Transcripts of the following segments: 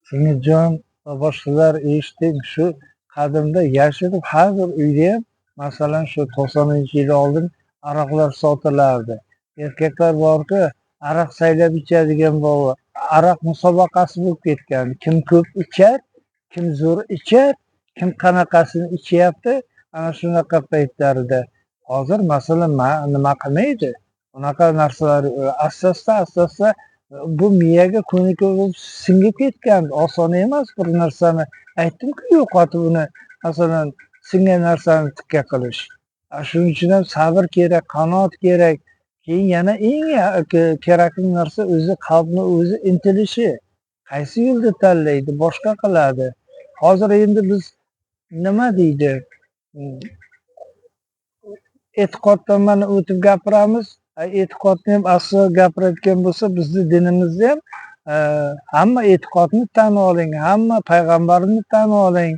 Singiljon va boshqalar, eshiting, shu qadimda yashirib har bir uyda ham, masalan, shu 90-yil oldin aroqlar sotilardi. Erkaklar borku, aroq saylab ichadigan bo'ldi. Aroq musobaqasi bo'lib ketgan. Kim ko'p ichar, kim zo'r ichar, kim qanaqasini ichyapti, ana shunaqa paytlarida. Hozir masalan nima qilmaydi? Unaqa narsalar asta asta bu miyaga ko'nikib singib ketgan. Oson emas bir narsani aytdim-ku, yo'qotib uni, masalan, singan narsani tikka qilish. Shuning uchun ham sabr kerak, qanoat kerak. Keyin yana eng kerakli narsa o'zi qalbni o'zi intilishi. Qaysi yo'lda tanlaydi, boshqa qiladi. Hozir endi biz nima deydi? E'tiqoddan mana o'tib gapiramiz. E'tiqodni ham asli gapirayotgan bo'lsa, bizni dinimizda ham hamma e'tiqodni tan oling, hamma payg'ambarni tan oling.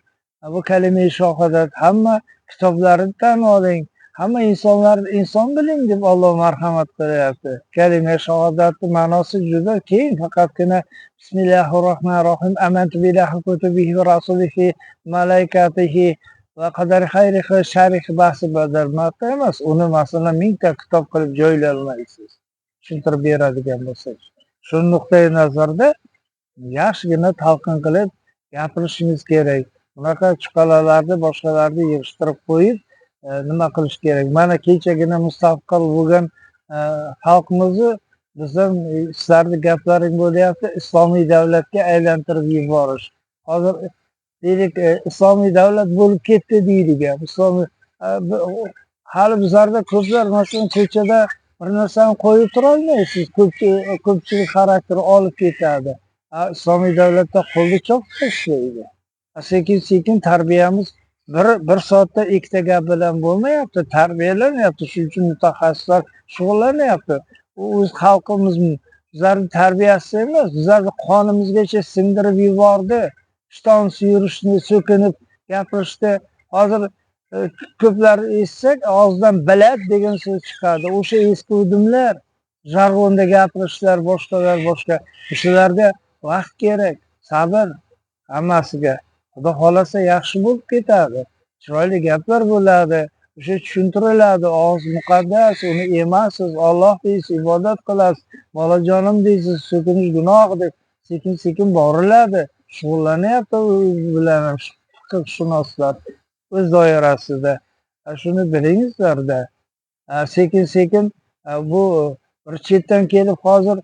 Bu kalima-i shahodat, hamma kitoblarni tan oling, hamma insonlarni inson biling deb Alloh marhamat qilyapti. Kalima-i shahodatning ma'nosi juda keng, faqatgina Bismillahirrohmanirrohim, amantu billahi kutubihi va rasulihi malaikatihi va qadari xayrihi va sharihi bahsi badal marta emas. Uni masalan mingta kitob qilib joylolmaysiz, tushuntirib beradigan bo'lsak. Shu nuqtai nazarda yaxshigina talqin qilib gapirishingiz kerak. Bunaqa chuqalalarni, boshqalarni yig'ishtirib qo'yib, nima qilish kerak? Mana kechagina mustaqil bo'lgan xalqimizni bizdan sizlarni gaplaring bo'lyapti, islomiy davlatga aylantirib yuborish. Hozir deylik, islomiy davlat bo'lib ketdi deydik ham. Islomiy hali bizlarda ko'plar masalan ko'chada bir narsani qo'yib turolmaysiz, ko'pchilik xarakteri olib ketadi. Islomiy davlatda qo'lni chop tashlaydi. Sekin sekin tarbiyamiz bir soatda ikkita gap bilan bo'lmayapti, tarbiyalanyapti. Shuning uchun mutaxassislar shug'ullanyapti. U o'z xalqimiz bizlarning tarbiyasi emas, bizlarni qonimizgacha singdirib yubordi. Ishtonsiz yurishni, so'kinib gapirishni. Hozir ko'plar eshitsak, og'zidan bilad degan so'z chiqadi. O'sha eski udumlar, jargonda gapirishlar, boshqalar, boshqa. O'shalarga vaqt kerak, sabr hammasiga. Xudo xolasa yaxshi bo'lib ketadi. Chiroyli gaplar bo'ladi, o'sha tushuntiriladi. Og'iz muqaddas, uni emasiz, Alloh deysiz, ibodat qilasiz, bolajonim deysiz, so'kinish gunoh deb sekin-sekin boriladi. Shug'ullanyapti u bilan ham fiqhshunoslar o'z doirasida. Shuni bilingizlarda. Sekin-sekin bu bir chetdan kelib hozir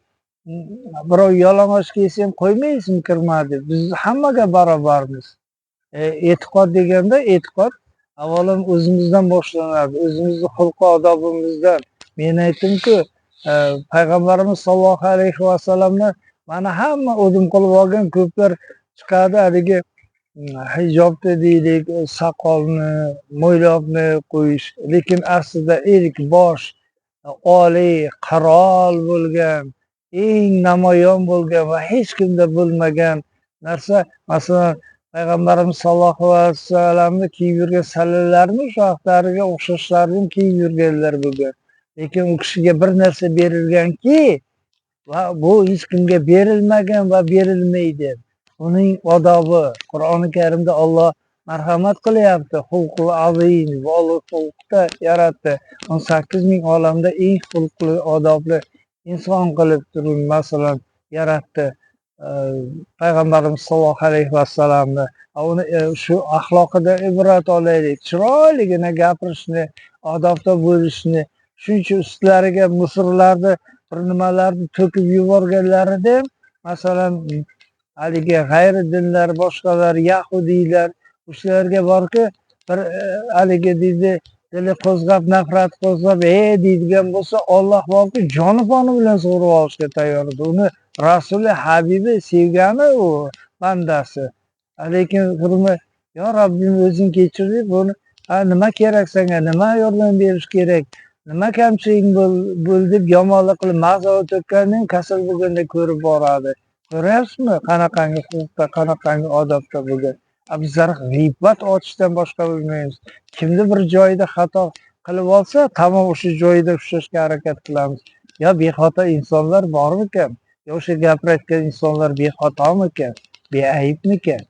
birov yalang'och kiysa ham qo'ymaysizmi kirma deb. Biz hammaga barobarmiz. E'tiqod deganda e'tiqod avvalo o'zimizdan boshlanadi, o'zimizni xulq odobimizdan. Men aytdimku, payg'ambarimiz sollallohu alayhi vasallamni mana hamma o'dim qilib olgan ko'plar chiqadi, haligi hijobni deylik, soqolni, mo'ylobni qo'yish, lekin aslida ilk bosh oliy qirol bo'lgan, eng namoyon bo'lgan va hech kimda bo'lmagan narsa, masalan, payg'ambarimiz sollallohu alayhi vasallamni kiyib yurgan sallalarini o'sha vaqtlariga o'xshashlarini kiyib yurganlar bo'lgan. Lekin u kishiga bir narsa berilganki, va bu hech kimga berilmagan va berilmaydi. Uning odobi Qur'oni Karimda Alloh marhamat qilyapti. Xulqul azim va Alloh xulqda yaratdi. 18 ming olamda eng xulqli, odobli inson qilib turib, masalan, yaratdi. Payg'ambarimiz sollallohu alayhi vasallamni uni shu axloqida ibrat olaylik. Chiroyligina gapirishni, odobda bo'lishni, shuncha ustlariga musurlarni bir nimalarni to'kib yuborganlarida ham, masalan, haligi g'ayri dinlar, boshqalar, yahudiylar, o'shalarga borki, bir haligi deydi, dili qo'zg'ab, nafrat qo'zg'ab, deydigan bo'lsa, Alloh borki, joni poni bilan so'rab olishga tayyor edi. Uni Rasuli Habibi sevgani u bandasi. Lekin hurmat, yo Robbim o'zing kechir deb buni, nima kerak senga, nima yordam berish kerak, nima kamchiliging bo'ldi deb yomonlik qilib mag'zava to'kkandan kasal bo'lganda ko'rib boradi. Ko'ryapsizmi, qanaqangi huquqda, qanaqangi odobda bo'lgan. Bizlar g'iybat otishdan boshqa bilmaymiz. Kimni bir joyida xato qilib olsa, tamom o'sha joyida ushlashga harakat qilamiz. Yo bexato insonlar bormikan? Yo o'sha gapirayotgan insonlar bexatomikan? Beaybmikan?